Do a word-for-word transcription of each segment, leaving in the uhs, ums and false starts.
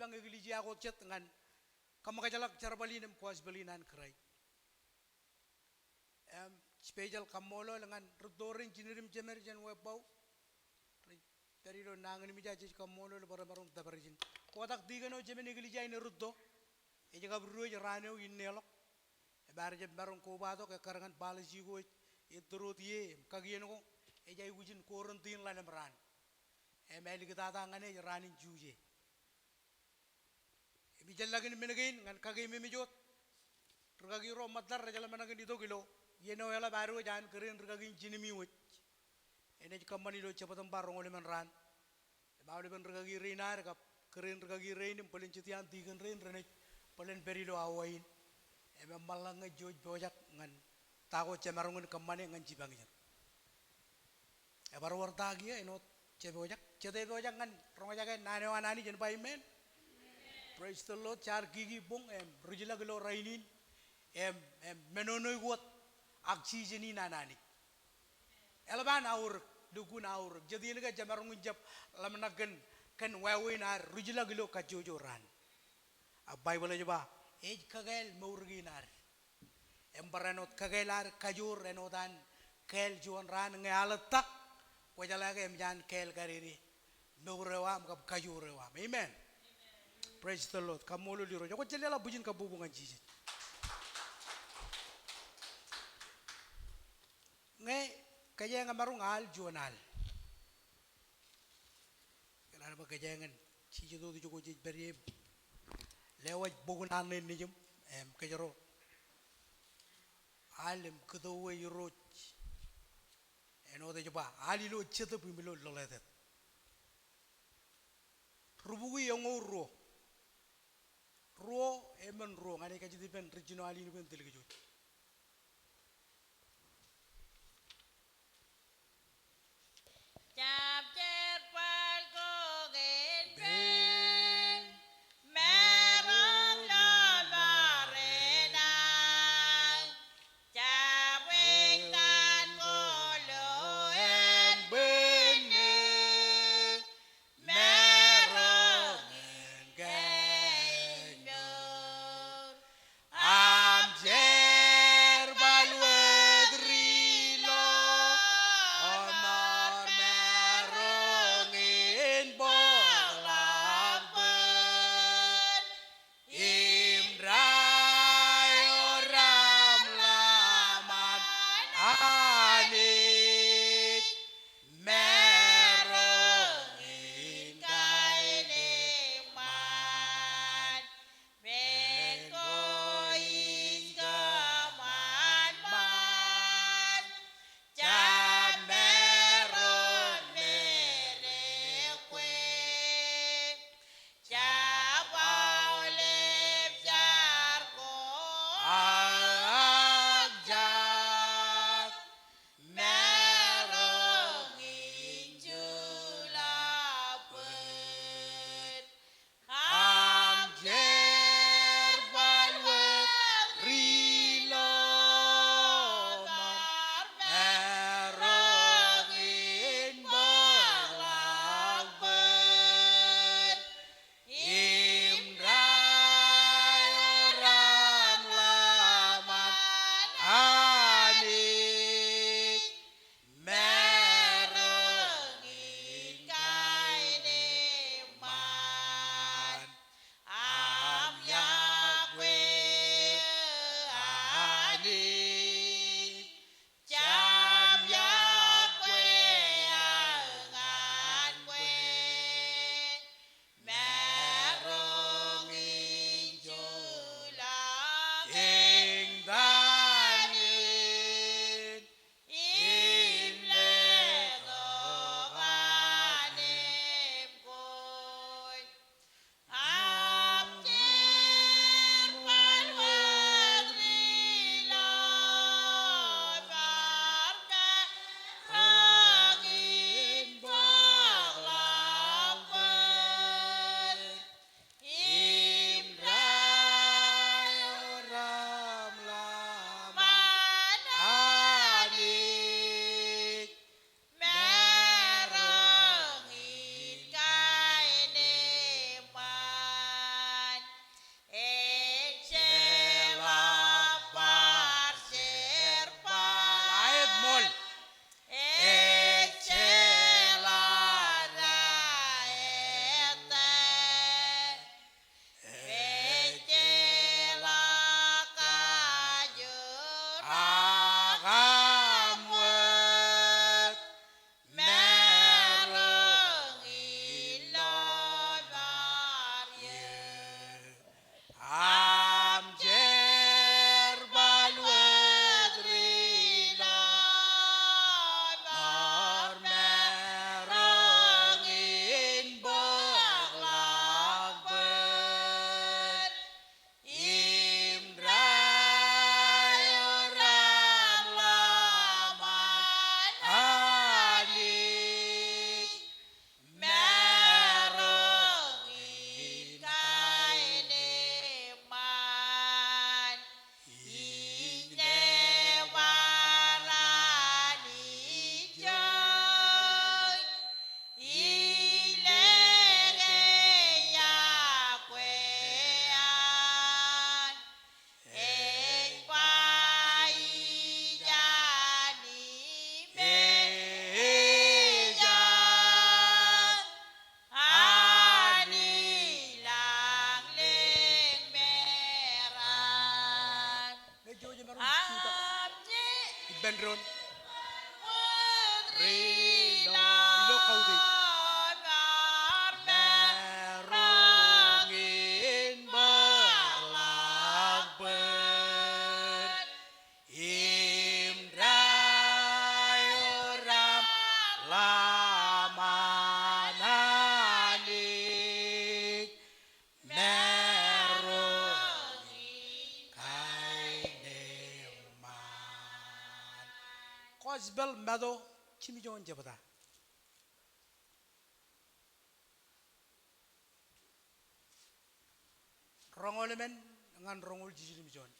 Ippān eklejia ko jet ñan kōṃōkajḷọk jerbal in im gospel in an Kraist. Im special kaṃṃoolol ñan rūtto rein jined im jemed jān Webbau. Rej pād ilo nañinmej, jej kaṃṃoolol bwe remaroñ tōpar ijin. Kotak tikōn eo jemān eklejia in e rūtto. Ej kab diwōj raan eo inneḷọk. Im bar jab maroñ kobatok ekkar ñan policy ko ej ettōr wōt ie im kakien ko ej aikuj in quarantine ḷalem raan. Im āliktata ñan e raan in Juje. Im ij jeḷā kōn men kein ñan kakeememej wōt. Rikaki ro ṃōttad rej ḷōmṇak in itok ilo iien eo eḷap ad wōj an kōrā in rikaki in jinimi wōj. Enaaj kōṃṃan ilo Jebtōṃba roñoul emān raan. Im aolepen rikaki rein ad kab kōrā in rikaki rein im bōlen jet iaan tikōn rein renaaj bōlen pād ilo awa in. Im eṃṃanḷọk ñe jej pojak ñan ta ko jemaroñ in kōṃṃane ñan jipañ ijeṇ. Ebar wōr ta kiiō āinwōt jepojak. Jet epojak ñan roñjake naan eo an Anij en ba amen. Praise the Lord. Jaar kiki boñ im rijḷọk ilo rainin im, im menono wōt ak season in an Anij. Eḷap an aorōk, lukkuun aorōk. Jet iien ke jemaroñ in jab ḷōmṇak kōn, kōn wāween ad rijḷọk ilo kajjojo raan. Ak Baibōḷ ej ba, ej kakāāl mour kein ad. Im barāinwōt kakāāl ad kajoor āinwōt an kāāl juon raan ñe aḷ etak, kwōjeḷā ke emōj an kāāl kadede mour eo aṃ kab kajoor eo aṃ. Amen. Praise the Lord. Kaṃṃoolol Irooj. Ekwe jen leḷọk bwijin kabbokbok ñan Jisōs. Ñe kōjeañ emaroñ al juon al. Kōn an bwe kōjeañ en jijet wōt ijoko jej pād ie im lewōj bok in Al Nejūṃ im kōjro al im kōto e Irooj. Āinwōt ej ba, al ilo jetōb im ilo ḷōḷātāt. Rubukwi eñoul ruo. Ruo, emān ruo, ña ij kajjitōk ippān rijino al in bwe en tōl kōj wōj. Jab jerbal ko kōn peiṃ, maroñ ḷōṃaro etan. Jab wōnṃaanḷọk ko lo en bwinne, maroñ in kain mour. Aṃ je Gospel Matu, jimjuon jebta. Roñoul emān ñan roñoul jiljimjuon.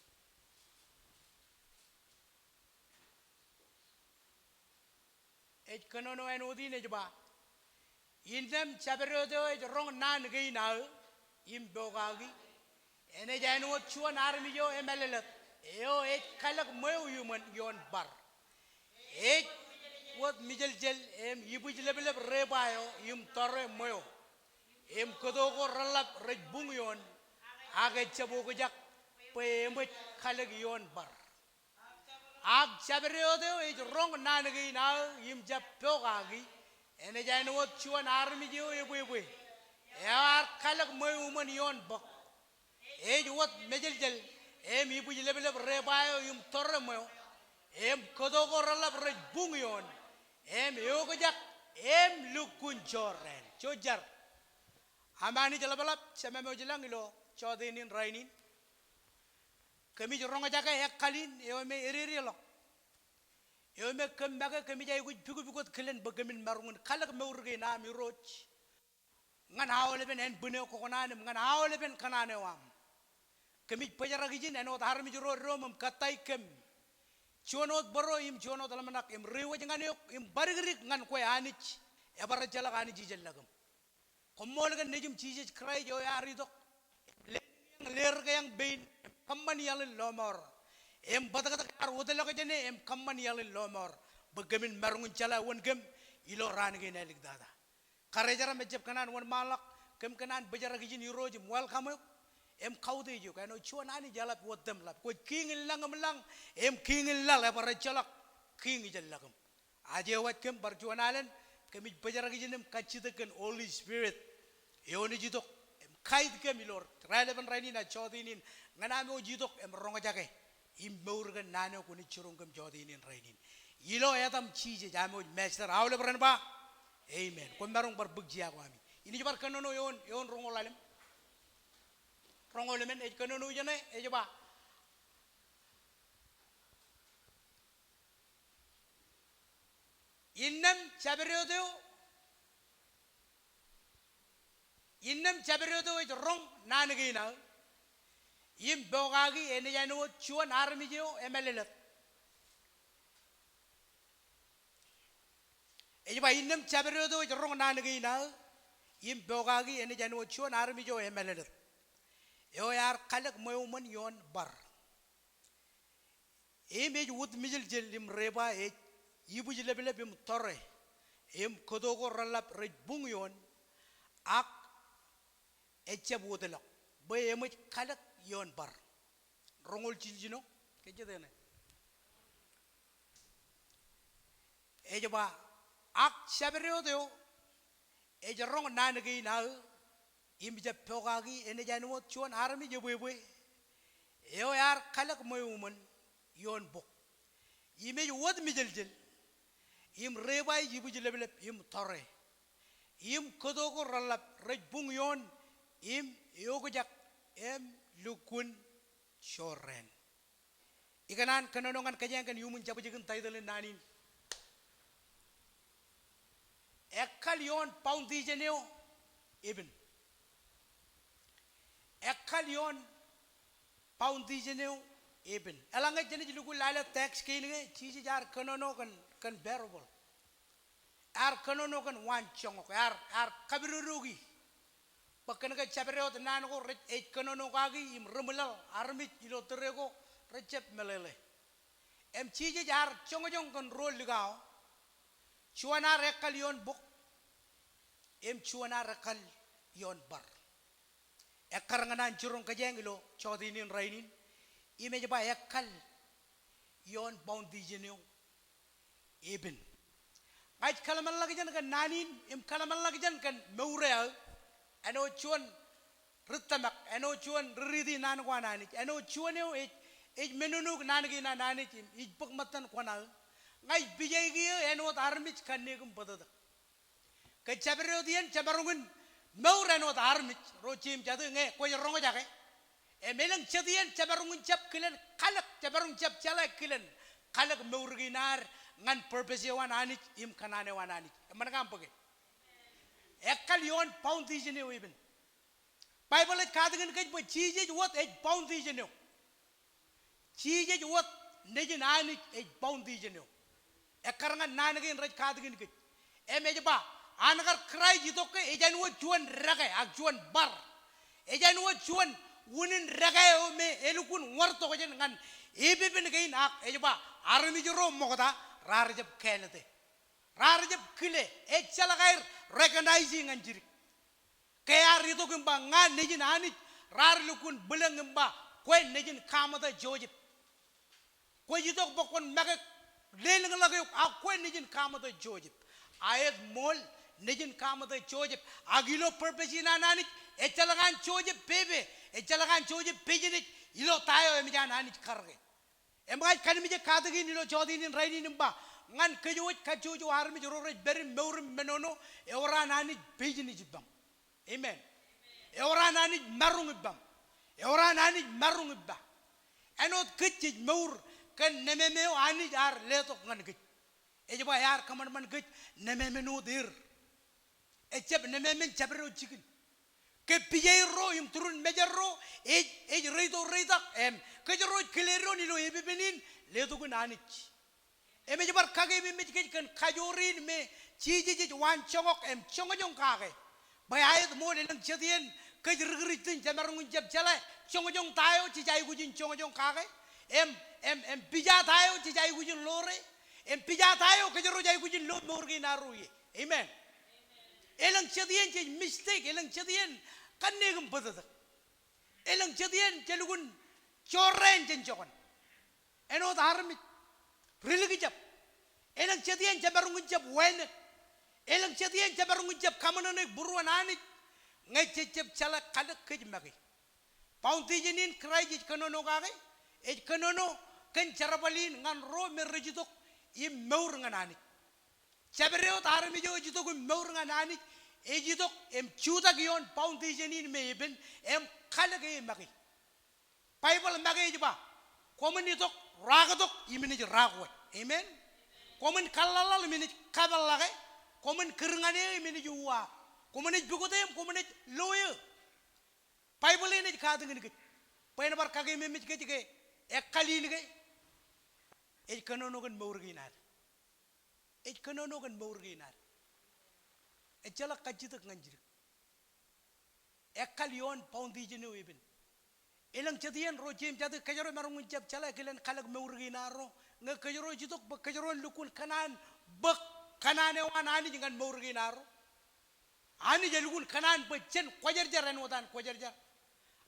Ej kōnono āinwōt in ej ba, innām jabdewōt eo ej roñ naan kein aō im pokaki, enaaj āinwōt juon armej eo emālōtlōt eo ej kalōk ṃweo iṃōn ioon bar. Ej wōt mijeljel im ibwijleplep repa eo im tọre ṃweo. Im kōto ko reḷap rej buñ ioon, ak ejjab okjak, bwe eṃōj kalōk ioon bar. Ak jabdewōt eo ej roñ naan kein aō im jab pokaki, enaaj āinwōt juon armej eo ebwebwe, eo ear kalōk ṃweo iṃōn ioon bōk. Ej wōt mejeljel im ibwijleplep repa eo im tọre ṃweo. Im kōto ko reḷap rej buñ ioon, im eokjak, im lukkuun jorrāān. Jar. Am Anij ḷapḷap, Jemem eo ej ilañ, ilo jọteen in rainin, kōmij roñjake ekkal in eo me ededeḷọk, eo me kōm make kōmij aikuj pukpukot kilen bwe kōmin maroñ in kalōk mour kein am Irooj. Ñan aolepen ānbwin eo kōkōṇaan im ñan aolepen kōṇaan eo aṃ. Kōmij bōjrak ijin āinwōt armej ro eddoṃ im kōttāik kōm. Juon wōt bōro im juon wōt ḷōmṇak im reiwōj ñan eok im badikdik ñan kwe Anij, ebar ejjeḷọk Anij ijellọkūṃ. Koṃṃool kōn Nejiṃ Jisōs Kraist eo ear itok, ledik eañ, ledik eañ pein, im kōṃṃan iaḷ in lọmọọr. Im bōtōktōk ear wōtlọk jāne im kōṃṃan iaḷ in lọmọọr, bwe kōmin maroñ in jeḷā wōn kōm ilo raan kein āliktata. Karijeram ejjab kōṇaan wōnṃaanḷọk, kōm kōṇaan bōjrak ijin Irooj im welcome eok, im kautiej eok, āinwōt juon Anij eḷap wōt tōm ḷap. Kwōj kiiñ in lañ im lañ, im kiiñ in laḷ, ebar ejjeḷọk kiiñ ijellọkūṃ. Aje wōj kōm bar juon alen, kōmij bōjrak ijin im kajjitōk kōn Holy Spirit eo enaaj itok im guide kōm ilo raelepen rainin ak jọteen in, ñan am wōj itok im roñjake im mour kōn naan eo kwōnaaj jiroñ kōm jọteen in rainin. Ilo etaṃ Jisōs, am wōj Master, aolep ren ba, amen. Kwōmaroñ bar bōk jea ko ami. Inaaj bar kōnono eoon, eoon roñoul ḷalem. Roñoul emān, ej kōnono ijeṇe, ej ba, innām jabdewōt eo, innām jabdewōt eo ej roñ naan kein aō im pokaki, enaaj āinwōt juon armej eo emālōtlōt. Ej ba, innām jabdewōt eo ej roñ naan kein aō im pokaki, enaaj āinwōt juon armej eo emālōtlōt, eo ear kalōk ṃweo iṃōn ioon bar. Im ej wōt mijeljel im repa ej ibwijleplep im tọre, im kōto ko reḷap rej buñ ioon, ak ejjab wōtlọk, bwe eṃōj kalōk ioon bar. Roñoul jiljino, kōjjitōk eṇ. Ej ba, ak jabdewōt eo ej roñ naan kein aō im jab pokaki, enaaj āinwōt juon armej ebwebwe, eo ear kalōk ṃweo iṃōn ioon bok. Im ej wōt mijeljel, im repa ej ibwijleplep im tọre, im kōto ko reḷap rej buñ ioon, im eokjak, im lukkuun jorrāān. Ikōṇaan kōnono ñan kōjeañ kōn iuṃwin jabōjkin taitōl in naan in. Ekkal ioon foundation eo epen. Ekkal ioon foundation eo epen. Eḷaññe jenaaj lukkuun lale text kein ñe, Jisōs ear kōnono kōn, kōn parable. Ear kōnono kōn waanjoñak, ear, ear kapidodoiki. Bwe kōn ke jabdewōt naan ko rej, ej kōnono kaki im reṃwilaḷ armej ilo tōre ko rejjab meḷeḷe. Im Jisōs ear joñjoñ kōn ruo likao. Juon ear ekkal ioon bok, im juon ear ekkal ioon bar. Ekkar ñan an jiroñ kōjeañ ilo jọteen in rainin, im ej ba ekkal ioon foundation eo epen. Ña ij kōḷmānḷọkjeṇ kōn naan in, im kōḷmānḷọkjeṇ kōn mour eo aō, āinwōt juon ri tōmak, āinwōt juon ri riiti naan ko an Anij, āinwōt juon eo ej, ej menonoik naan kein an Anij im ij bōk ṃōttan kuṇaō. Ña ij pijaik eō āinwōt armej kanniōk im bōtōktōk. Ke jabdewōt iien jemaroñ in mour āinwōt armej, ro jeiū im jatū, ñe kwōj roñjake, im elōñ jet iien jemaroñ in jab kilen kalōk, jemaroñ jab jeḷā kilen kalōk mour kein ad ñan purpose eo an Anij im kōṇaan eo an Anij. Eṃṃan ke aṃ bōke? Ekkal ioon foundation eo epen. Baibōḷ ej katakin kōj bwe Jisōs wōt ej foundation eo. Jisōs wōt nejin Anij ej foundation eo. Ekkar ñan naan kein rej katakin kōj. Im ej ba, an kar Kraist itok ke ejān wōt juon dekā ak juon bar. Ejān wōt juon unin dekā eo me elukkuun wōr tokjān ñan epepen kein ak ej ba, armej ro ṃokta raar jab kāālōte. Raar jab kile, ejjeḷọk aer recognize ñan jidik. Ke ear itok im ba ña nejin Anij, raar lukkuun bwilōñ im ba kwe nejin kaṃōtō Josep. Kwōj itok bwe kwōn make lelōñḷọk eok, ak kwe nejin kaṃōtō Josep. Aet ṃool, nejin kaṃōtō Josep. Ak ilo purpose in an Anij, ejjeḷọk an Josep pepe, ejjeḷọk an Josep business ilo ta eo eṃōj an Anij karōke. Im ña ij kallimjek katakin ilo jota in rainin im ba, ñan kōj wōj kajjojo armej ro rej pād im mour im menono, ewōr an Anij business ippaṃ. Amen. Ewōr an Anij maroñ ippaṃ. Ewōr an Anij maroñ ippa. Āinwōt kōj jej mour kōn nemāmā eo Anij ear letok ñan kōj. Ej ba ear kōṃanṃan kōj nemāmān wōt er. Ejjab nemāmān jabdewōt jikin. Ke pijair ro im turin mejād ro ej, ej reito reitak, im kōjro ej kile doon ilo epepen in, letok in Anij. Im ej bar kakememej kōj kōn kajoor in me Jisōs ej waan joñak im joñjoñ kake. Bwe aet ṃool, elōñ jet iien kōj ri Kristian jemaroñ in jab jeḷā joñjoñ ta eo jej aikuj in joñjoñ kake. Im, im, im pija ta eo jej aikuj in ḷoore. Im pija ta eo kōjro ej aikuj in lo mour kein arro ie. Amen. Elōñ jet iien jej mistake, elōñ jet iien kanniōk im bōtōktōk. Elōñ jet iien je lukkuun jorrāān jān joñan. Āinwōt armej ri likjab. Elōñ jet iien jemaroñ in jab wānōk. Elōñ jet iien jemaroñ in jab kaṃōṇōṇōik būruon Anij. Ñe jejjab jeḷā kalōk kōj make. Foundation in Kraist ej kōnono kake, ej kōnono kōn jerbal in ñan ro me rej itok im mour ñan Anij. Jabdewōt armej eo ej itok im mour ñan Anij, ej itok im jutak ioon foundation in me epen, im kalōk e make. Baibōḷ make ej ba, koṃwin itok ruwaaktok im naaj ruwaktok. Amen. Koṃwin kaḷḷaḷḷaḷ im naaj kapeḷḷọke. Koṃwin kūr ñan eō im naaj uwaak. Koṃwin ej pukot eō im koṃwin ej lo eō. Baibōḷ in ej katakin kōj bwe en bar kakememej kōj ke ekkal in ke ej kōnono kōn mour kein ad. Ej kōnono kōn mour kein ad. Ejjeḷọk kajjitōk ñan jidik. Ekkal ioon foundation eo epen. Elōñ jet iien ro jeiū im jatū kōjro emaroñ in jab jeḷā kilen kalōk mour kein arro. Ñe kōjro ej itok bwe kōjro en lukkuun kōṇaan bōk kōṇaan eo an Anij ñan mour kein arro. Anij elukkuun kōṇaan bwe jen kwōjarjar āinwōt an kwōjarjar.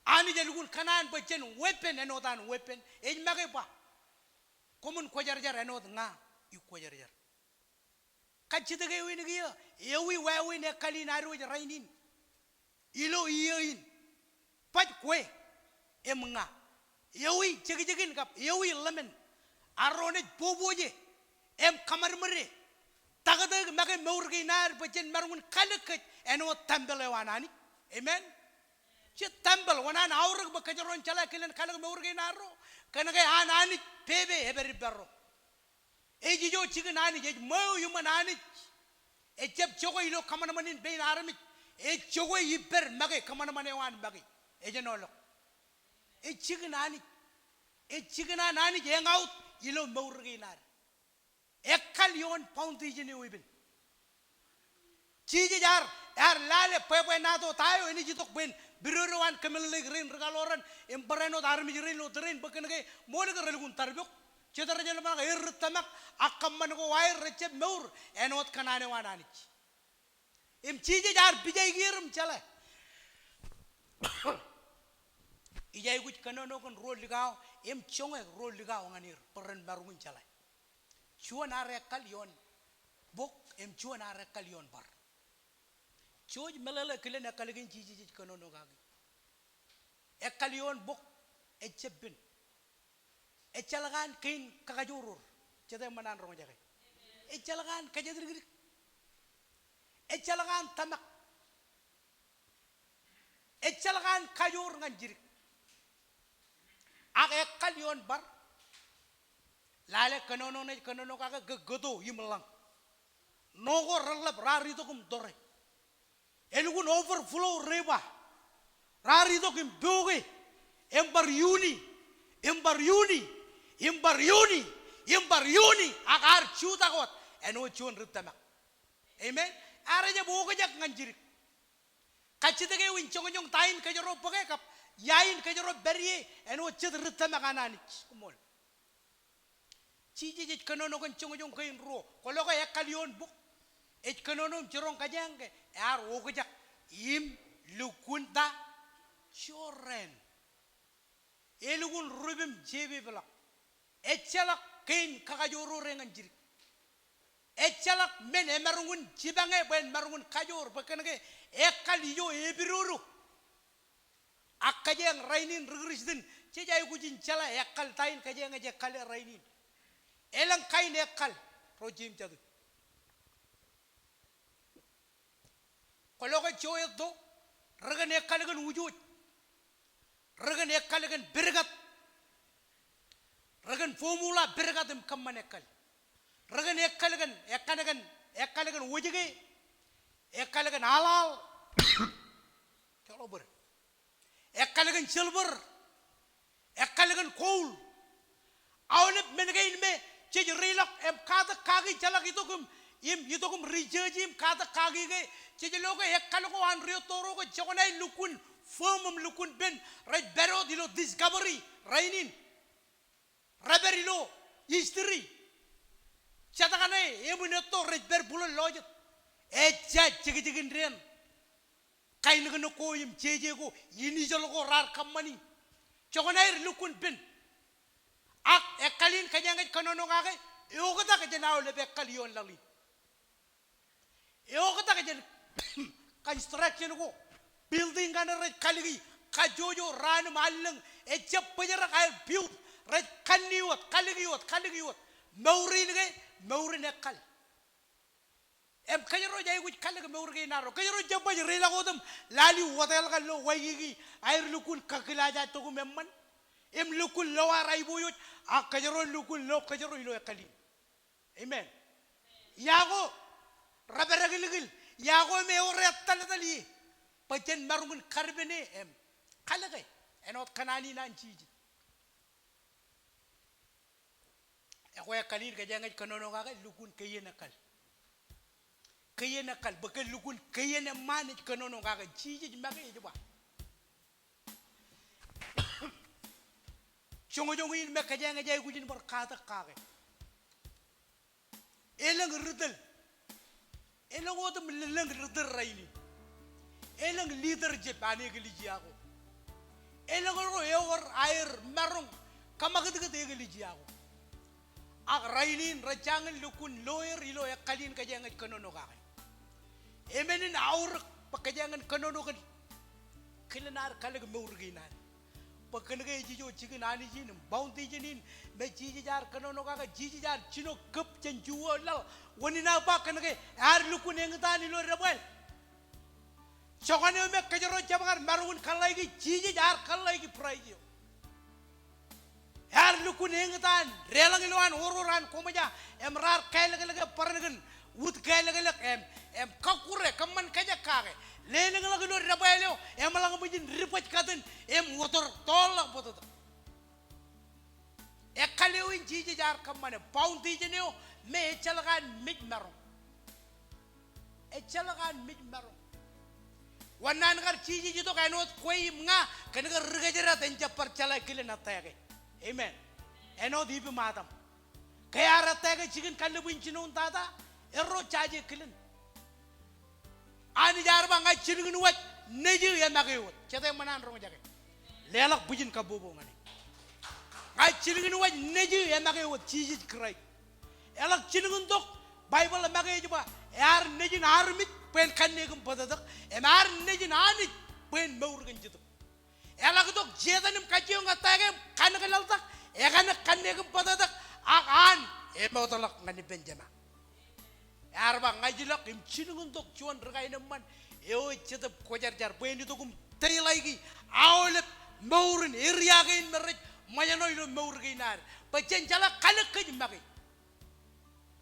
Anij elukkuun kōṇaan bwe jen weeppān āinwōt an weeppān. Ej make ba, koṃwin kwōjarjar āinwōt ña ikwōjarjar. Kajjitōk eo in kiiō, ewi wāween ekkal in ad wōj rainin? Ilo iiō in. Baj kwe im ña. Ewi jekjekin kab ewi ḷōmān arro naaj bobooje im kōṃadṃōde, taktō make mour kein ad bwe jen maroñ in kalōk kōj āinwōt tempel eo an Anij. Amen. Jej tempel, kōṇaan aorōk bwe kōjro en jeḷā kilen kalōk mour kein arro. Kōnke an Anij pepe epād ipparro. Ej ijo jikin Anij, ej ṃweo iṃōn Anij. Ejjab jokwe ilo kōṃanṃan in pein armej. Ej jokwe ippād make, kōṃanṃan eo an make. Ejenoḷọk. Ej jikin Anij. Ej jikin an Anij eñaut ilo mour kein ad. Ekkal ioon foundation eo epen. Jisōs ear, ear lale bwebwenato ta eo enaaj itok bwe en pidodo an kōmeḷeḷeik rein ri kaḷoran im barāinwōt armej rein ilo tōre in bwe kōnke ṃool ke relukkuun tarbok. Jet rej ḷōmṇak er ri tōmak ak kōṃṃan ko aer rejjab mour āinwōt kōṇaan eo an Anij. Im Jisōs ear pijaik er im jeḷā. Ij aikuj kōnono kōn ruo likao im joñak ruo likao ñan er bwe ren maroñ in jeḷā. Juon ear ekkal ioon bok im juon ear ekkal ioon bar. Jouj meḷeḷe kilen ekkal kein Jisōs ej kōnono kaki. Ekkal ioon bok ejjab pen. Ejjeḷọk an kein kakajoor. Jete eṃṃan an roñjake? Ejjeḷọk an kōjatdikdik. Ejjeḷọk an tōmak. Ejjeḷọk an kajoor ñan jidik. Ak ekkal ioon bar. Lale kōnono ṇe ej kōnono kake ke kōto im ḷañ. Ṇo ko reḷap raar itok im tore. Elukkuun overflow river. Raar itok im poke. Im bar iuni. Im bar iuni. Im bar iuni. Im bar iuni. Ak ear jutak wōt. Āinwōt juon ri tōmak. Amen. Ear jab okjak ñan jidik. Kajjitōk eo in joñjoñ ta in kōjro bōke kab ia in kōjro pād ie āinwōt jet ri tōmak an Anij. Koṃṃool. Jisōs ej kōnono kōn joñjoñ kein ruo. Kwōlo ke ekkal ioon bok. Ej kōnono im jiroñ kōjeañ ke ear okjak im lukkuun ta? Jorrāān. Elukkuun rup im jepepeḷọk. Ejjeḷọk kein kakajoor eo reñin jidik. Ejjeḷọk men emaroñ in jipañe bwe en maroñ in kajoor bwe kōnke ekkal ijo epidodo. Ak kōjeañ rainin ri Kristian jej aikuj in jeḷā ekkal ta in kōjeañ ej ekkale rainin. Elōñ kain ekkal ro jeiū im jatū. Kwōlo ke joe etto, rekōn ekkal kōn ujooj. Rekōn ekkal kōn pedkat. Rekōn formula pedkat im kōṃṃan ekkal. Rekōn ekkal kōn, ekkal kōn, ekkal kōn wōjke. Ekkal kōn aḷaḷ. Joḷọk bōd. Ekkal kōn silver. Ekkal kōn gold. Aolep men kein me jej reiḷọk im katak kaki jeḷak itok im, im itok im research im katak kaki ke jej lo ke ekkal ko an ri etto ro ke jokwane lukkuun firm im lukkuun pen rej pād wōt ilo discovery rainin. Rej pād ilo history. Jataka ṇe eṃwin etto rej pād būḷōn lọjet. Ejja jekjekin dān. Kain ko im jeje ko, initial ko raar kōṃṃani. Jokwane aer lukkuun pen. Ak ekkal in kōjeañ ej kōnono kake, eoktak jān aolep ekkal ioon laḷ in. Eoktak jān construction ko, building kaṇe rej kaliki, kajjojo raan im allōñ, ejjab bōjrak aer build, rej kanni wōt, kaliki wōt, kaliki wōt. Mour in ke, mour in ekkal. Im kōjro ej aikuj kalōk mour kein arro. Kōjro jab baj reiḷọk wōt im lale wōteḷọk ilo Waikiki aer lukkuun kakilajaj tok im eṃṃan. Im lukkuun lo aer aiboojoj, ak kōjro lukkuun lo kōjro ilo ekkal in. Amen. Ia ko repedekilkil, ia ko me ewōr etaltal ie. Bwe jen maroñ in kadpene im kalōke āinwōt kōṇaan in an Jisōs. Ekwe ekkal in kōjeañ ej kōnono kake lukkuun keien ekkal. Keien ekkal, bwe ke lukkuun keien eṃṃaan ej kōnono kake. Jisōs make ej ba, joñjoñ in me kōjeañ ej aikuj in bar katak kake. Elōñ ri tōl. Elōñ otem lōñ ri tōl rainin. Elōñ leadership an eklejia ko. Elōñ ro ewōr aer maroñ kōṃakūtkūt eklejia ko. Ak rainin rej jañin lukkuun lo er ilo ekkal in kōjeañ ej kōnono kake. Emān in aorōk bwe kōjeañ in kōnono kōn kilen ad kalōk mour kein ad. Bwe kōnke ej ijo jikin Anij in im foundation in me Jisōs ear kōnono kake. Jisōs ear jino kōb jān juon laḷ. Wōn in aō ba kōnke ear lukkuun eñtaan ilo debwāāl. Jokwane eo me kōjro jab kar maroñ in kōḷḷāiki, Jisōs ear kōḷḷāiki Christ eo. Ear lukkuun eñtaan deḷọñ ilowaan oror an koṃja im raar kālōklōk e bwe ren kōn wūt kālōklōk im, im kọkkure kōṃṃan kōjak kake. Lelōñḷọk ilo debwāāl eo im ḷak ṃōj in dibwaj katin im wōtōr tọọrḷọk bōtōktōk. Ekkal eo in Jisōs ear kōṃṃane, foundation eo me ejjeḷọk an mej maroñ. Ejjeḷọk an mej maroñ. Wōn naan kar Jisōs itok āinwōt kwe im ña, kōnke ri kōjdat en jab bar jeḷā kilen ettā ke. Amen. Āinwōt Iv im Adam. Ke ear ettā ke jikin kallib in jinoin tata, erro jaje kilen. Anij ear ba ña jilkinwōj Nejiō emake wōt. Jete eṃṃan an roñjake? Leḷọk bwijin kabbokbok ñan e. Ña jilkinwōj Nejiō emake wōt, Jisōs Kraist. Eḷak jilkintok, Baibōḷ emake ej ba, ear nejin armej bwe en kanniōk im bōtōktōk, im ear nejin Anij bwe en mour kōn Jetōb. Eḷak itok Setan im kajjioñ ettā ke im kanōk laḷtak, ekaṇak kanniōk im bōtōktōk, ak an emootḷọk ñan ippān Jema. Ear ba ña ij ilọk im jilkintok juon ri kaenōṃṃan eo ej Jetōb Kwōjarjar bwe en itok im teiḷaiki aolep mour in area kein me rej ṃōjṇọ ilo mour kein ad. Bwe jen jeḷā kalōk kōj make.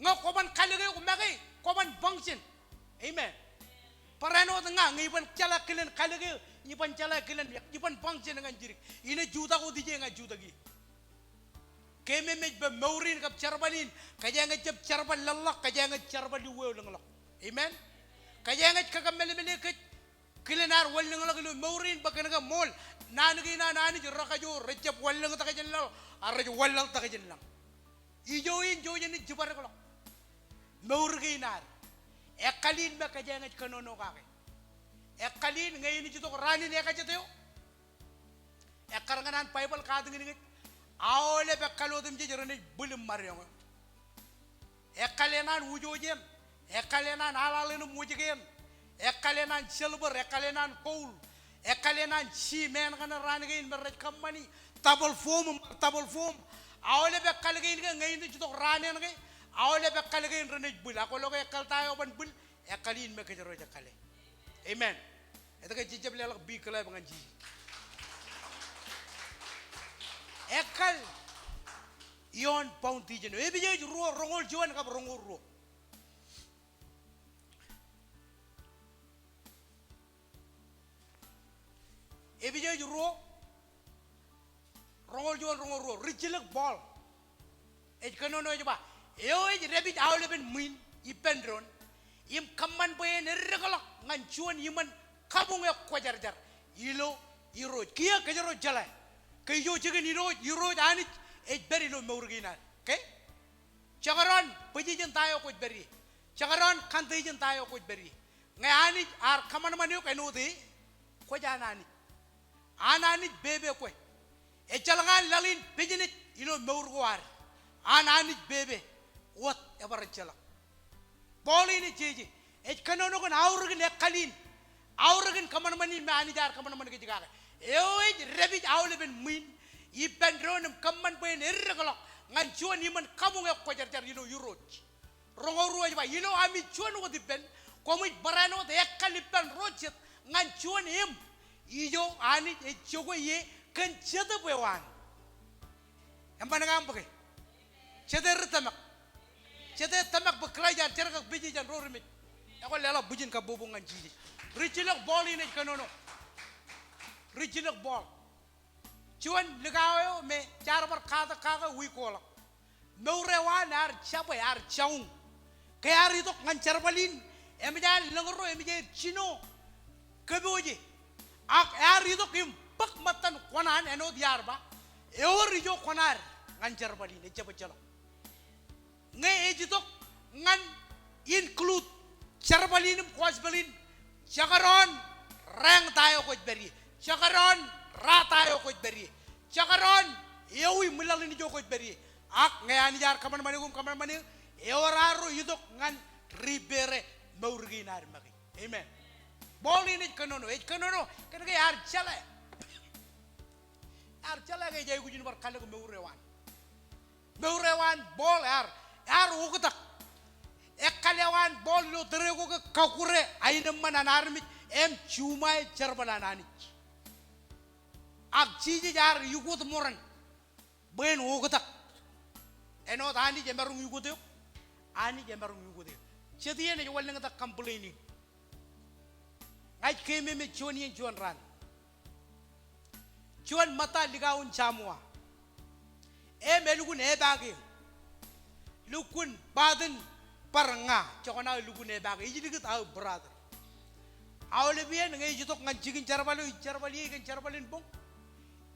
Ñe kwōban kalōk eok make, kwōban function. Amen. Barāinwōt ña, ñe iban jeḷā kilen kalōk eō, iban jeḷā kilen, iban function ñan jidik. Inaaj jutak wōt ije ña jutak ie. Keememej bwe mour in kab jerbal in, kōjeañ ej jab jerbal laḷḷọk, kōjeañ ej jerbal iweo ḷōñḷọk. Amen. Kōjeañ ej kakōmmeḷeḷe kōj kilen ad wanlōñḷọk ilo mour in bwe kōnke ṃool naan kein an Anij rekajoor, rej jab wanlōñtak jān laḷ, ak rej wanlaḷtak jān lañ. Ijo in, ijo jenaaj jibadekḷọk mour kein ad. Ekkal in me kōjeañ ej kōnono kake. Ekkal in ñe enaaj itok raan in ekajet eo. Ekkar ñan an Baibōḷ katakin kōj, aolep ekkal otemjej renaaj bwil im ṃad eoñ eo. Ekkal eṇ an wūjooj eṇ, ekkal eṇ an aḷaḷ eṇ im wōjke eṇ, ekkal eṇ an silver, ekkal eṇ an gold, ekkal eṇ an cement kaṇe raan kein me rej kōṃṃani, double foam im double foam. Aolep ekkal kein ke ñe enaaj itok raan eṇ ke, aolep ekkal kein renaaj bwil. Ak kwōlo ke ekkal ta eo ban bwil? Ekkal in me kōjro ej ekkale. Amen. Etke jej jab leḷọk big clap ñan Jisōs? Ekkal ioon foundation eo. Epesōs ruo, roñoul juon kab roñoul ruo. Epesōs ruo, roñoul juon, roñoul ruo. Rijjilōk Paul ej kōnono ej ba, eo ej dāpij aolepen ṃwiin ippān doon im kōṃṃan bwe en eddekḷọk ñan juon iṃōn kabuñ ekwōjarjar ilo Irooj. Kiiō kōjro jeḷā ke ijo jikin Irooj, Irooj Anij ej pād ilo mour kein ad. Okay? Jekdọọn position ta eo kwōj pād ie. Jekdọọn condition ta eo kwōj pād ie. Ñe Anij ear kōṃanṃan eok āinwōt e, kwōj an Anij. An Anij pepe kwe. Ejjeḷọk an laḷ in business ilo mour ko ad. An Anij pepe. Wōt, ebar ejjeḷọk. Paul in ej jeje, ej kōnono kōn aorōkin ekkal in, aorōkin kōṃanṃan in me Anij ear kōṃanṃan kōj kake. Eo ej dāpij aolepen ṃwiin ippān doon im kōṃṃan bwe en eddekḷọk ñan juon iṃōn kabuñ ekwōjarjar ilo Irooj. Roñoul ruo ej ba, ilo ami juon wōt ippān, koṃij barāinwōt ekkal ippān ro jet ñan juon eṃ. Ijo Anij ej jokwe ie kōn Jetōb eo an. Eṃṃan ke aṃ bōke? Jete ri tōmak? Jete tōmak bwe Kraist ear jerkakpeje jān ro ri mej? Ekwe leḷọk bwijin kabbokbok ñan Jisōs. Rijjilōk Paul in ej kōnono. Rijjilōk Paul. Juon likao eo me jaar bar katak kake wiik ko ḷọk. Mour eo an ear jabwe, ear jañin. Ke ear itok ñan jerbal in, emōj an lōñro, emōj aer jino kōpooje. Ak ear itok im bōk ṃōttan kōṇaan āinwōt iar ba, ewōr ijo kōṇaad ñan jerbal in, ejjab ejjeḷọk. Ñe ej itok ñan include jerbal in im gospel in, jekdọọn rāāñ ta eo kwōj pād ie, jekdọọn ra ta eo kwōj pād ie, jekdọọn ewi ṃwilaḷ in ijo kwōj pād ie. Ak ñe Anij ear kōṃanṃan eok im kōṃanṃan eō, ewōr arro itok ñan repair e mour kein ad make. Amen. Paul in ej kōnono, ej kōnono kōnke ear jeḷā. Ear jeḷā ke ej aikuj in bar kalōk mour eo an. Mour eo an Paul ear, ear oktak. Ekkal eo an Paul ilo tōre ko ke kakure aenōṃṃan an armej im juṃae jerbal an Anij. Ak Jisōs ear ukōt ṃoran bwe en oktak. Āinwōt Anij emaroñ ukōt eok, Anij emaroñ ukōt eō. Jet iien ej wanlōñtak complaining. Ña ij keememej juon iien juon raan. Juon ṃōtta likao in Samoa. Im elukkuun epaake. Lukkuun paten bar ña, jokwan aō lukkuun epaake. Ij likūt aō brother. Aolep iien ñe ej itok ñan jikin jerbal eo, ij jerbal ie kōn jerbal in boñ.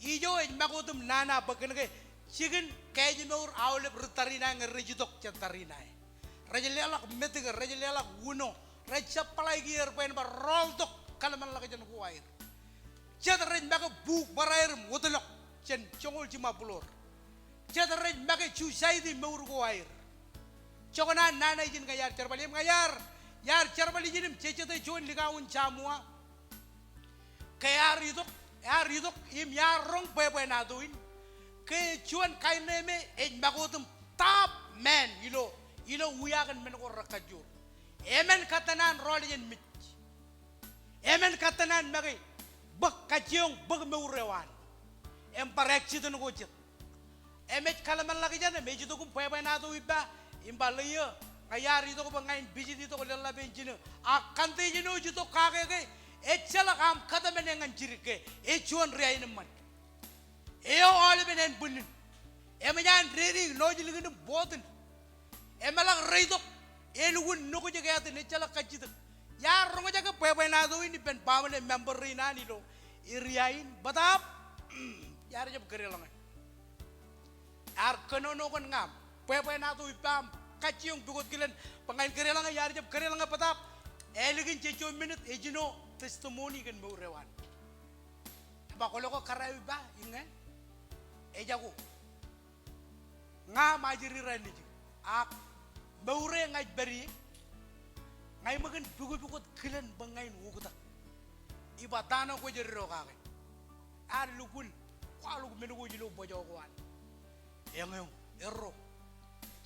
Ijo ej make wōt im nana bwe kōnke jikin kaājmour aolep ri tariṇae ñe rej itok jān tariṇae. Rej leḷọk metik, rej leḷọk uno, rej supply kiiō er bwe en bar rọọltok kōḷmānḷọkjeṇ ko aer. Jet rej make buuk bōraer im wōtlọk jān joñoul jiṃa būḷoor. Jet rej make society mour ko aer. Jokwan an nana ijin ña iar jerbal im ña iar, iar jerbal ijin im jejete juon likao in Samoa. Ke ear itok, ear itok im iar roñ bwebwenato in. Ke juon kain ṇe me ej make wōt im top man ilo, ilo wiaakōn men ko rekajoor. Emān katten an rọọl jān mej. Emān katten an make bōk kajjioñ, bōk mour eo an. Im bar accident ko jet. Im ej kōḷmānḷọkjeṇ im ej itok im bwebwenato ippa im ba, Ḷeo, ña iar itok bwe ña in visit itok lōḷḷap in jinō. Ak kōn te ijin eo ej itok kake ke ejjeḷọk aṃ kōtmāne ñan jidik ke ej juon ri aenōṃṃan. Eo aolepen ānbwinnin. Eṃōj an dedik lọjilñin im bọtin. Emeḷọk reitok elukkuun nokjek etan, ejjeḷọk kajjitōk. Iar roñjake bwebwenato in ippān baaṃle member rein an ilo area in, bōtaab iar jab kōdeḷọñe. Ear kōnono kōn ña im bwebwenato ippa im kajjioñ pukot kilen bwe ña in kōdeḷọñe, iar jab kōdeḷọñe bōtaab ālikin jejjo minit ejino testimony kōn mour eo an. Ej ba, kwōlo ke kōrā eo ippa? Iññā. Ejako. Ña im ajri raṇ nejū. Ak mour eo ña ij pād ie, ña iṃōk in pukpukot kilen bwe ña in oktak. Ij ba, ta ṇe kwōj eddo kake? Ear lukkuun kwaḷọk men ko ilo bōjọ ko an. Eñeo, erro.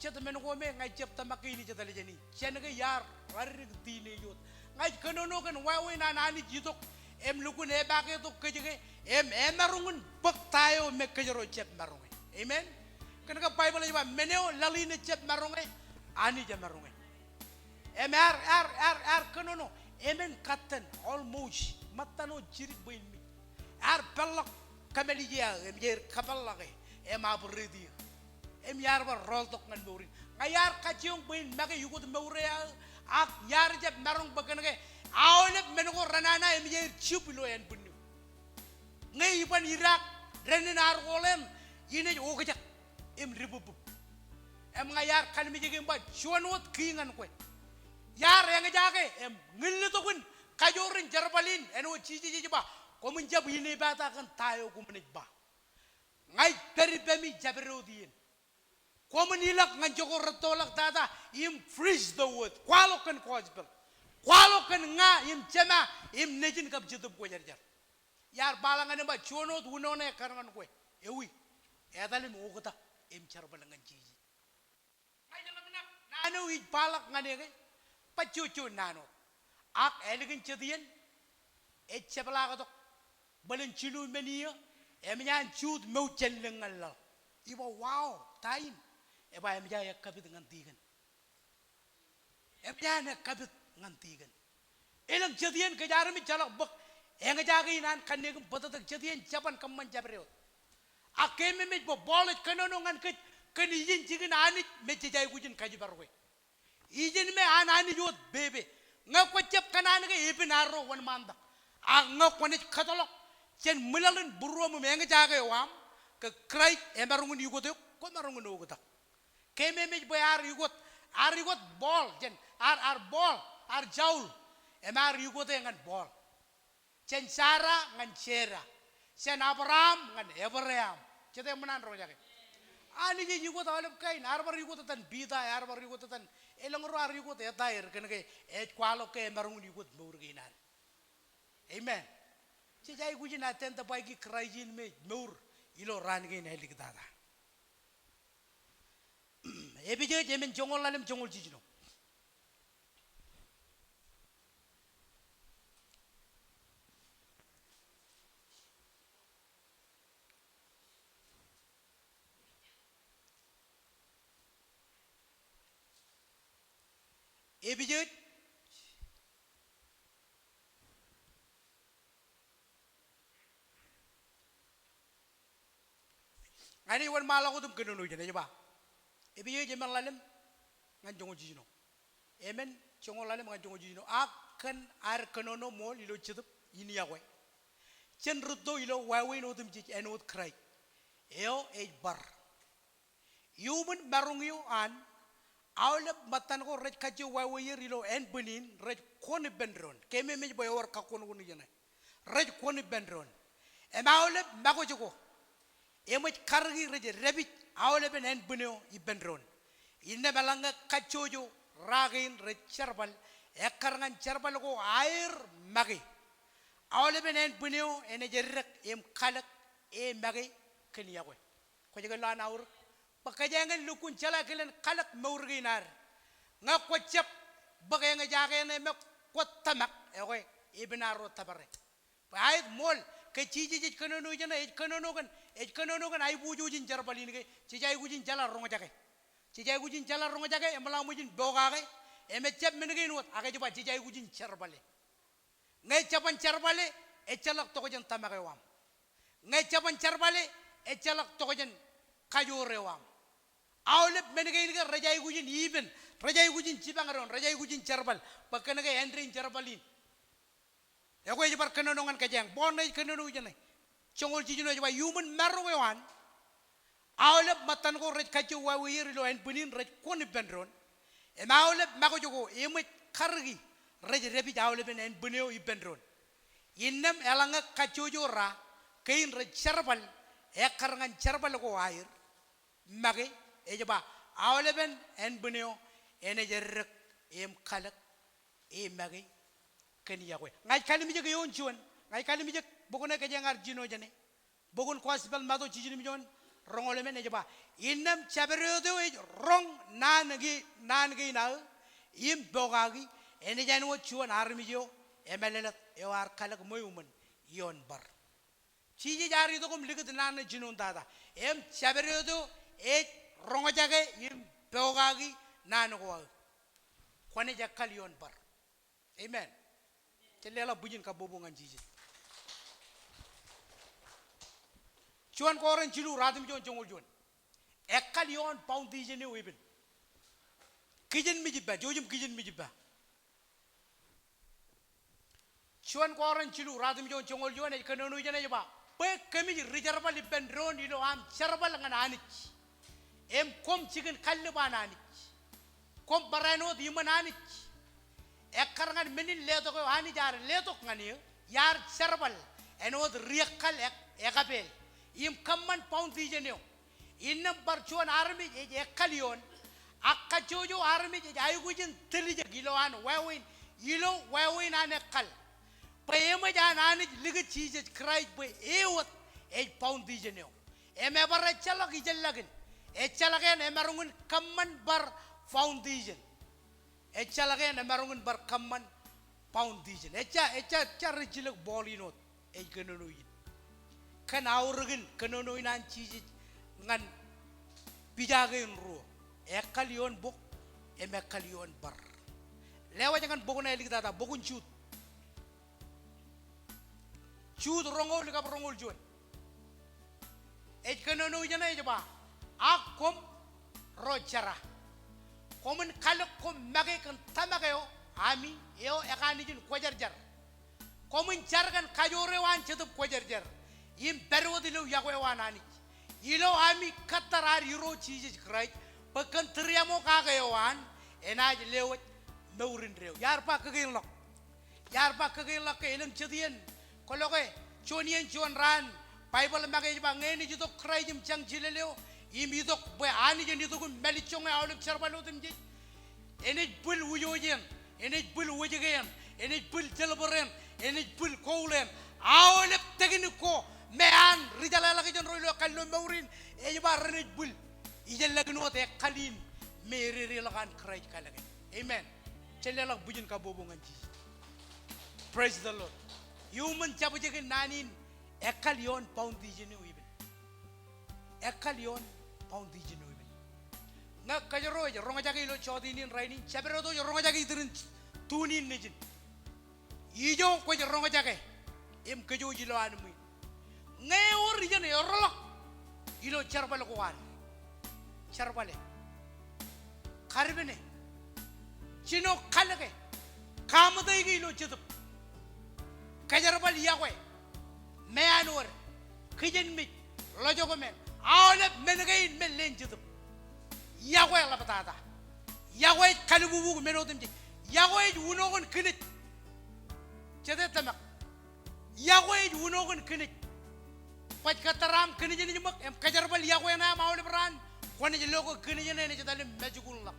Jet men ko me ña ij jab tōmak ke in ij etal jāne. Jān ke iar ralitōk teenage wōt. Ña ij kōnono kōn wāween an Anij itok im lukkuun epaake tok kōj ke im emaroñ in bōk ta eo me kōjro jab maroñe. Amen. Kōnke Baibōḷ ej ba men eo laḷ in ejab maroñe, Anij emaroñe. Im ear, ear, ear, ear kōnono emān katten, almost, ṃōttan wōt jidik bwe in mej. Ear peḷḷọk kōmālij eo aō im ej kōpeḷḷọke im operate eō. Im iar bar rọọltok ñan mour in. Ña iar kajjioñ bwe in make ukot mour eo aō, ak iar jab maroñ bwe kōnke aolep men ko renana im ej jab ilo ānbwinnin eo. Ñe iban idaak dān in ar kooḷ eṇ, in ej okjak im dibwibwib. Im ña iar kallimjeke im ba, juon wōt kiiō ñan kwe. Iar eñjake im ñillitok in kajoor in jerbal in āinwōt Jisōs ej ba, koṃwin jab inepata kōn ta eo koṃwin ej ba. Ña ij pād ippemi jabdewōt iien. Koṃwin ilọk ñan jokwe rettoḷọk tata im preach the word. Kwaḷọk kōn gospel. Kwaḷọk kōn ña im Jema im Nejin kab Jetōb Kwōjarjar. Iar baḷọk ñan e im ba, juon wōt uno ṇe ekkar ñan kwe. Ewi, etal im oktak im jerbal ñan Jisōs. Ña ij ḷōmṇak naan eo ij baḷọk ñan e ke bajjojo naan wōt. Ak ālikin jet iien ej jepḷaaktok bōlen jilu men iiō, eṃōj an juut mour jān lōñ ñan laḷ. Ij ba, wow, ta in? Ej ba, eṃōj an ekkapit ñan tikōn. Eṃōj an ekkapit ñan tikōn. Elōñ jet iien kōj armej ejjeḷọk bōk eñjake in an kanniōk im bōtōktōk, jet iien jeban kōṃṃan jabdewōt. Ak keememej bwe Paul ej kōnono ñan kōj kōn ijin jikin Anij me jej aikuj in kajjipar kwe. Ijin me an Anij wōt pepe. Ñe kwō jab kōṇaan ke epen arro wōnṃaantak. Ak ñe kwōnaaj kōtḷọk jān ṃwilaḷ in būruōm im eñjake eo aṃ ke Kraist emaroñ in ukot eok, kwōmaroñ in oktak. Keememej bwe ear ukot, ear ukot Paul, jān, ear, ear Paul, ear Saul, im ear ukote ñan Paul. Jān Sara ñan Sera. Jān Abraham ñan Ebream. Jete eṃṃan an roñjake? Anij ej ukot aolep kain. Ear bar ukot etan Piter, ear bar ukot etan, elōñ ro ear ukot etaer kōnke ej kwaḷọk ke emaroñ in ukot mour kein ad. Amen. Jej aikuj in identify-ki Kraist in me ej mour ilo raan kein āliktata. Epesōs emān joñoul ḷalem joñoul jiljino. Epesōs Ña ij wōnṃaanḷọk wōt im kōnono ijeṇ, ej ba. Epesōs emān ḷalem ñan joñoul jiljino. Emān joñoul ḷalem ñan joñoul jiljino. Ak kōn ad kōnono ṃool ilo Jetōb in yokwe, jen rūtto ilo wāween otemjej āinwōt Kraist eo ej bar. Iuṃwin maroñ eo an, aolep ṃōttan ko rej kajjo wāweier ilo ānbwin in rej kwōn ippān doon. Keememej bwe ewōr kakkwōnkwōn ijeṇe. Rej kwōn ippān doon. Im aolep makōj ko eṃōj kariki rej dāpij aolepen ānbwin eo ippān doon. Innām eḷaññe kajjojo ra kein rej jerbal, ekkar ñan jerbal ko aer make, aolepen ānbwin eo enaaj eddek im kalōk e make kōn yokwe. Kwōj ke lo an aorōk? Bwe kōjeañ en lukkuun jeḷā kilen kalōk mour kein ad ñe kwō jab bōk eñjake eṇ me kwō tōmak, ekwe, epen arro tōpare. Bwe aet ṃool Ke Jisōs ej kōnono ijeṇe, ej kōnono kōn, ej kōnono kōn aiboojoj in jerbal in ke jej aikuj in jeḷā roñjake. Jej aikuj in jeḷā roñjake, eṃōḷaṃōj in pokake, im ejjab men kein wōt, ak ej ba jej aikuj in jerbale. Ñe jeban jerbale, ejjeḷọk tokjān tōmak eo aṃ. Ñe jeban jerbale, ejjeḷọk tokjān kajoor eo aṃ. Aolep men kein ke rej aikuj in ipen, rej aikuj in jipañ doon, rej aikuj in jerbal, bwe kōn ke āindein jerbal in. Ekwe ej bar kōnono ñan kōjeañ, bwe ṇe ej kōnono ijeṇe. Joñoul jiljino ej ba, iuṃwin maro eo an, aolep ṃōttan ko rej kajjo wāweier ilo ānbwin in rej kwōn ippān doon. Im aolep makōj ko eṃōj kariki rej dāpij aolepen ānbwin eo ippān doon. Innām eḷaññe kajjojo ra kein rej jerbal ekkar ñan jerbal ko aer, make, ej ba, aolepen ānbwin eo enaaj eddek im kalōk e make kōn yokwe. Ña ij kalimjek eoon juon. Ña ij kalimjek bok ṇe kōjeañ ar jino jeṇe. Bok in Gospel Matu jiljino im juon, roñoul emān, ej ba, innām jabdewōt eo ej roñ naan ke, naan kein aō im pokaki, enaaj āinwōt juon armej eo emālōtlōt eo ear kalōk ṃweo iṃōn ioon bar. Jisōs ear itok im likūt naan ṇe jinoin tata. Im jabdewōt eo ej roñjake im pokaki naan ko aō, kwōnaaj ekkal ioon bar. Amen. Jen leḷọk bwijin kabbokbok ñan Jisōs. Juon Korint jilu, ratimjuon joñoul juon. Ekkal ioon foundation eo epen. Kijenmej ippa, jouj im kijenmej ippa. Juon Korint jilu, ratimjuon joñoul juon, ej kōnono ijeṇe ej ba, bwe kōmij ri-jerbal ippān doon ilo aṃ jerbal ñan Anij. Im koṃ jikin kallib an Anij. Koṃ bar āinwōt iṃōn Anij. Ekkar ñan men in letok eo Anij ear letok ñan eō, iar jerbal āinwōt ri-ekkal ek-, ekapeel. Im kōṃṃan foundation eo. Innām bar juon armej ej ekkal ioon, ak kajjojo armej ej aikuj in tiljek ilowaan wāween, ilo wāween an ekkal. Bwe eṃōj an Anij likūt Jisōs Kraist bwe e wōt ej foundation eo. Im ebar ejjeḷọk ijeḷḷakin, ejjeḷọk eṇ emaroñ in kōṃṃan bar foundation. Ejjeḷọk eṇ emaroñ in bar kōṃṃan foundation. Ejja, ejja, ejja rijjilōk Paul in wōt ej kōnono in. Kōn aorōkin kōnono in an Jisōs ñan pija kein ruo. Ekkal ioon bok, im ekkal ioon bar. Lewōj ñan bok ṇe āliktata, bok in Jud. Jud roñoul kab roñoul juon. Ej kōnono ijeṇe ej ba, ak koṃ ro jera. Koṃwin kalōk koṃ make kōn tōmak eo ami eo ekaanijin kwōjarjar. Koṃwin jar kōn kajoor eo an Jetōb Kwōjarjar. Im pād wōt ilo yokwe eo an Anij. Ilo ami kōttar ad Irooj Jisōs Kraist, bwe kōn tūriaṃo kake eo an, enaaj lewōj mour indeeo. Iar ba kōkein ḷọk. Iar ba kōkein ḷọk ke elōñ jet iien, kwō loe ke juon iien juon raan, Baibōḷ make ej ba ñe enaaj itok Kraist im jañ jilel eo, im itok bwe Anij en itok im mālejjoñe aolep jerbal otemjej. Enaaj bwil wūjooj eṇ, enaaj bwil wōjke eṇ, enaaj bwil silver eṇ, enaaj bwil gold eṇ. Aolep teknik ko me an rijeḷāḷọkjeṇ ro ilo kallo mour in, ej ba renaaj bwil. Ijeḷḷakin wōt ekkal in me ededeḷọk an Kraist kalōke. Amen. Jen leḷọk bwijin kabbokbok ñan Jisōs. Praise the Lord. Iuṃwin jabjek in naan in, ekkal ioon foundation eo epen. Ekkal ioon foundation eo epen. Ñe kōjro ej roñjake ilo jọteen in rainin, jabdewōt eo ej roñjake iturin tune in nejin. Ijo kwōj roñjake im kōjwōj ilo anmiin. Ñe ewōr ijeṇ eorḷọk ilo jerbal ko ad, jerbale. Kadpene. Jino kalōke. Kaṃōtaiki ilo Jetōb. Kōjerbal yokwe. Meanwōd. Kijenmej. Ḷojokmān. Aolep men kein me leen Jetōb. Yokwe ḷaptata. Yokwe ej kalbubuk men otemjej. Yokwe ej unokin kinij. Jete tōmak. Yokwe ej unokin kinij. Kwōj kōttar aṃ kinij eṇ ṃōk, im kōjerbal yokwe eṇ aṃ aolep raan, kwōnaaj lo ke kinij eṇ enaaj etal im mājkunḷọk.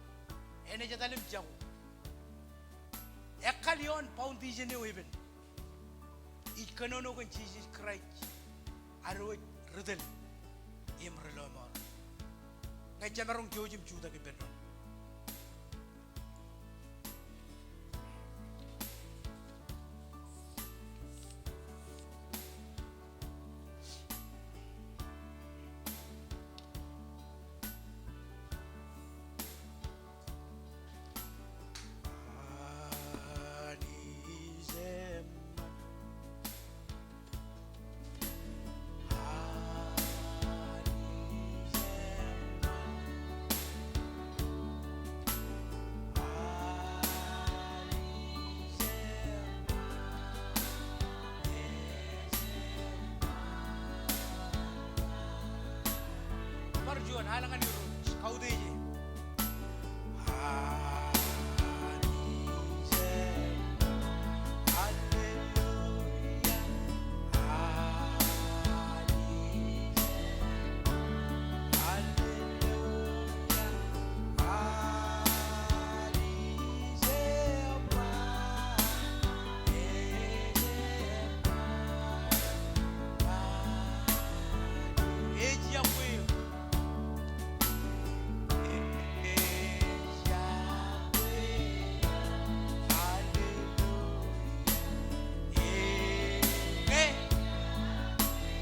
Enaaj etal im jako. Ekkal ioon foundation eo epen. Ij kōnono kōn Jisōs Kraist, ad wōj ri tōl im ri lọmọọr. Ñe jemaroñ jouj im jutak ippān doon. Al ñan Irooj, kautiej e.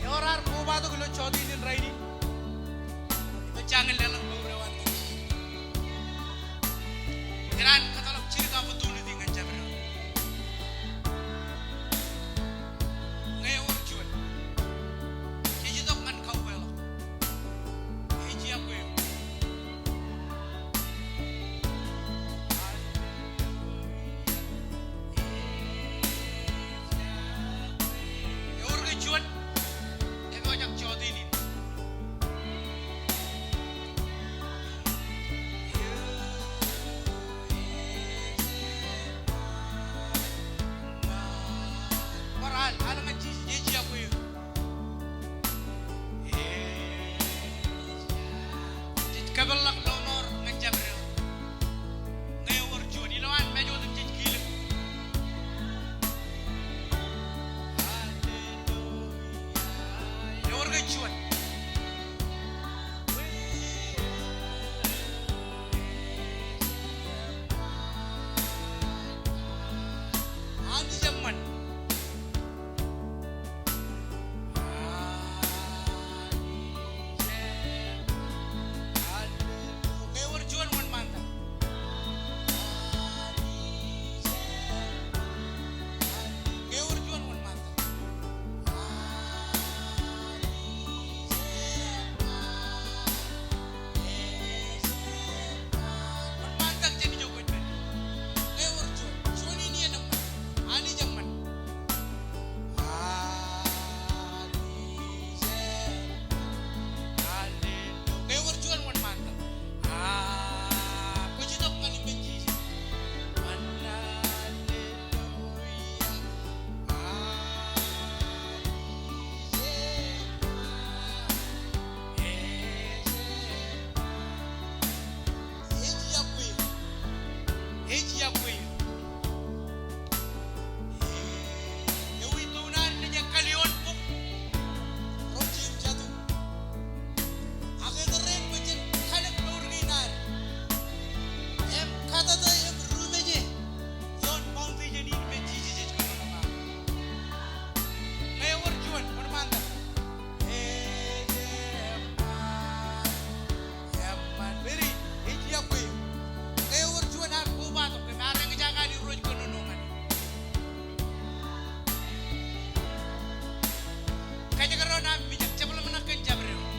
Ewōr ad kobatok ilo jọteen in rainin. Ej jañin leḷọk mour eo an Kūrjin. Ikōṇaan kōtḷọk jidik opportunity ñan jabdewōt. Ñe ewōr juon, jej itok ñan kaukweḷọk. Ej iọkwe eok. Ewōr ke juon epojak jọteen in? Bar al, al ñan Jisōs, ej iọkwe eok. Jej kōpeḷḷọk lọmọọr ñan jabdewōt. Ñe ewōr juon, ilowaan mej otemjej kiilōñ. Ewōr ke juon? Anij eṃṃan. Ñe ewōr juon wōnṃaantak. Ñe ewōr juon wōnṃaantak. Wōnṃaantak jān ijo kwōj pād. Ñe ewōr juon, juon in iien eṃṃan. Anij eṃṃan. Anij eṃṃan. Hallelujah. Ñe ewōr juon wōnṃaantak. Aa, kwōj itok ñan ippān Jisōs. Hallelujah. Anij eṃṃan. Ej iọkwe eō. Ej iọkwe eō. Ewi toun ad naaj kalion bōk ro jeiū jatū. Ak eterreen bwe jen kalōk mour kein ad im katata im rumeje ioon foundation in me Jisōs ej kōnono kake. Ñe ewōr juon, wōnṃaantak. Ej eṃṃan. Eṃṃan, bwe rej iọkwe eō. Ñe ewōr juon, ad kobatok im ad eñjake an Irooj kōnono ñan e. Kajekdọọn aṃ mijak, jab ḷōmṇak kōn jabdewōt.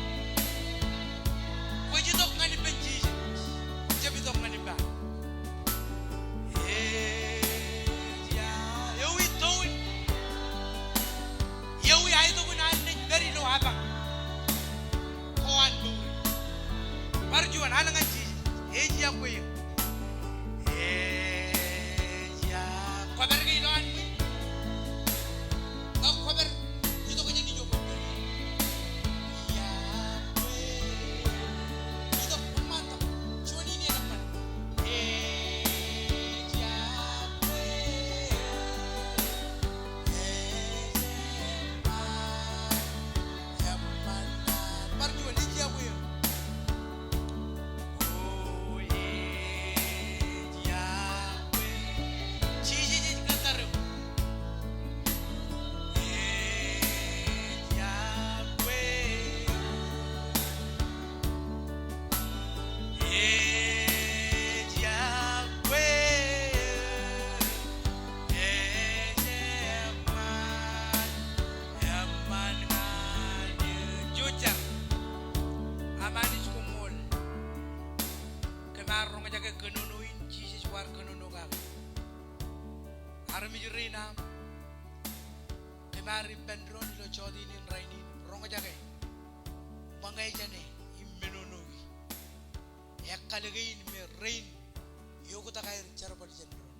Kwōj itok ñan ippān Jisōs. Jab itok ñan ippa. Ej iọkwe eō. Ewi toon. Ewi aetokan an naaj pād ilo apañ ko an mour. Bar juon, al ñan Jisōs. Ej iọkwe eō. Ej iọkwe. Kwōpād ke ilowaan ṃwiin? Ñe kwōpād, itok jān ijo kwōpād. Iọkwe. Itok, wōnṃaantak. Juon in iien eṃṃan. Ej iọkwe. Bar juon, ej iọkwe eō. O, ej iọkwe. Jisōs ej kōttar eok. Ej iọkwe. Ej iọkwe. Ej eṃṃan. Eṃṃan ñan eō. Jouj jar. Am Anij koṃṃool. Kōm ar roñjake kōnono in Jisōs kwaar kōnono kake. Armej rein aṃ, kōm ar ippān doon ilo jọteen in rainin im roñjake ṃōñā jāne im menono e. ālikin me rein eoktak aer jerbal jān doon.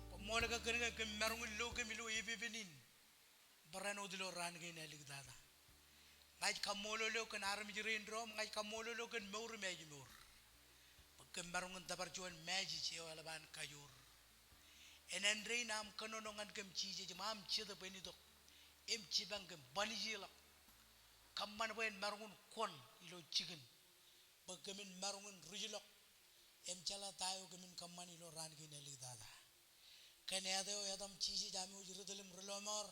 Koṃṃool kōn ke kōm maroñ in lo kōm ilo epepen in barāinwōt ilo raan kein āliktata. Ña ij kaṃṃoolol eok kōn armej rein doon, ña ij kaṃṃoolol eok kōn mour im ājmour. Bwe kōm maroñ in tōpar juon message eo eḷap an kajoor. Enana rein aṃ kōnono ñan kōm Jisōs im aṃ Jetōb en itok im jipañ kōm, ban ijellọk. Kōṃṃan bwe en maroñ in kwōn ilo jikin bwe kōmin maroñ in ruj ḷọk im jeḷā ta eo kōmin kōṃṃan ilo raan kein āliktata. Kōn āt eo etaṃ Jisōs, am wōj ri tōl im ri lọmọọr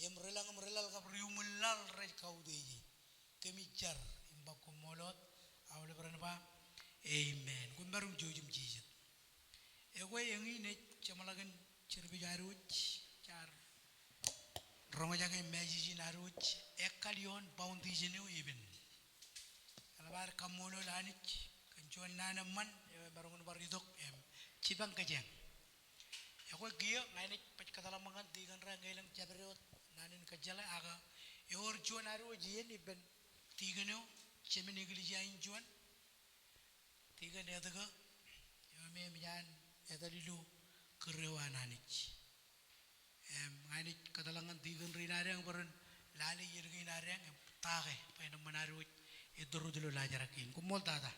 im ri lañ im ri laḷ kab ri uñin laḷ rej kautiej e. Kōmij jar im ba koṃṃool wōt, aolep ren ba amen. Koṃ maroñ jouj im jijet. Ekwe eñin ej jeṃḷọk in service ad wōj, jaar roñjake message in ad wōj, ekkal ioon foundation eo epen. Eḷap ad kaṃṃoolol Anij kōn juon naan eṃṃan eo emaroñ in bar itok im jipañ kōjeañ. Ekwe kiiō ña inaaj baj kōtḷọk ṃōk ñan tikōn ro ñe elōñ jabdewōt naan in kōjjeḷā, ak ewōr juon ad wōj iien ippān tikōn eo, jemān eklejia in juon, tikōn Etke, eo me eṃōj an etal ilo kūr eo an Anij. Im ña inaaj kōtḷọk ñan tikōn rein adeañ bwe ren lale iien kein adeañ im ta ke bwe en eṃṃan ad wōj ettōr wōt ilo laajrak kein. Koṃṃool tata.